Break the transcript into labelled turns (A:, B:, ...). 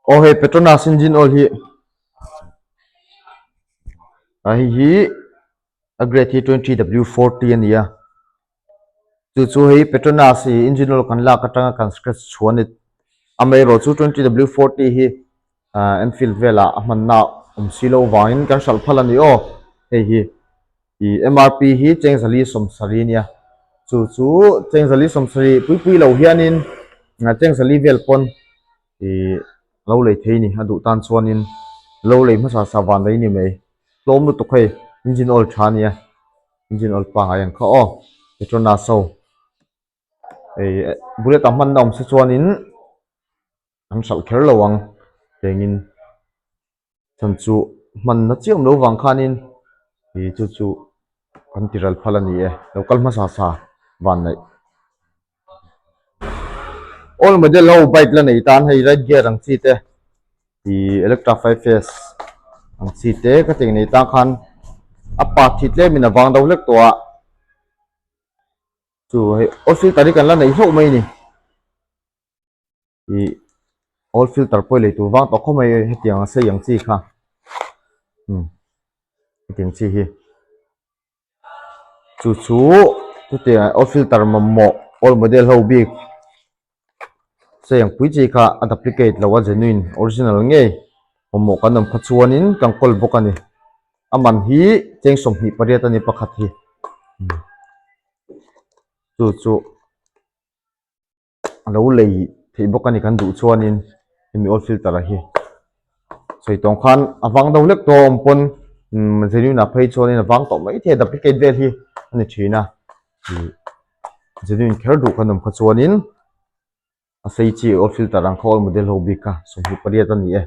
A: Aw hei Petronas engine oil hi a hei hi a grade hi 20W40 a ni a chu chu hei Petronas ih engine oil kan lak atanga kan scratch chhuah a ni amaherawh chu 20W40 hi ah Enfield velah a hmanna awm si loh vangin kan hralh phal a ni aw hei hi. Ih MRP hi Chengzali sawmsarih a nia chu chu Chengzali sawmsarih pui pui lo hianin Chengzali vel pawn ih lo lei thei a ni a duh tan chuanin lo lei hmasa sa van mai ni mai tlawm lutuk hei engine oil tha a nia engine oil pangngai ang kha aw Petronas ho ih bullet ah hmanna awm se chuanin an hralh kher lo ang tengin. Chhan chu hmanna chiah awm lo vang khanin ih chu chu kan ti ral phal a ni e lo kal hmasa sa van neih old model ho bike la nei tan hei right gear ang chi te ih electra 5s ang chi te ka tih nei tan khan a part hi tlemin a vang deuh hlek tawh a chu hei oil filter hi kan la nei hlauh mai a ni. Ih oil filter pawh i lei tur vang tawh khawp mai hetiang a sei ang chi kha umm hetiang chi hi chu chu chutiang oil filter mamawh old model ho bik sei ang pui chi kha a duplicate lo a genuine original ngei mamawh kan awm kha chuanin kan kawl bawk a ni a man hi cheng 28 a ni pakhat hi chu chu. A lo lei theih bawk a ni kan duh chuanin hemi oil filter a hi sawi tawng khan a vang deuh hlek tawh a awm pawn umm genuine ah phei chuanin a vang tawh mai thei a duplicate vel hi a ni thin a ih genuine kher duh kan awm kha chuanin a sei chi oil filter ang kha old model ho bik kha 28 a ni e.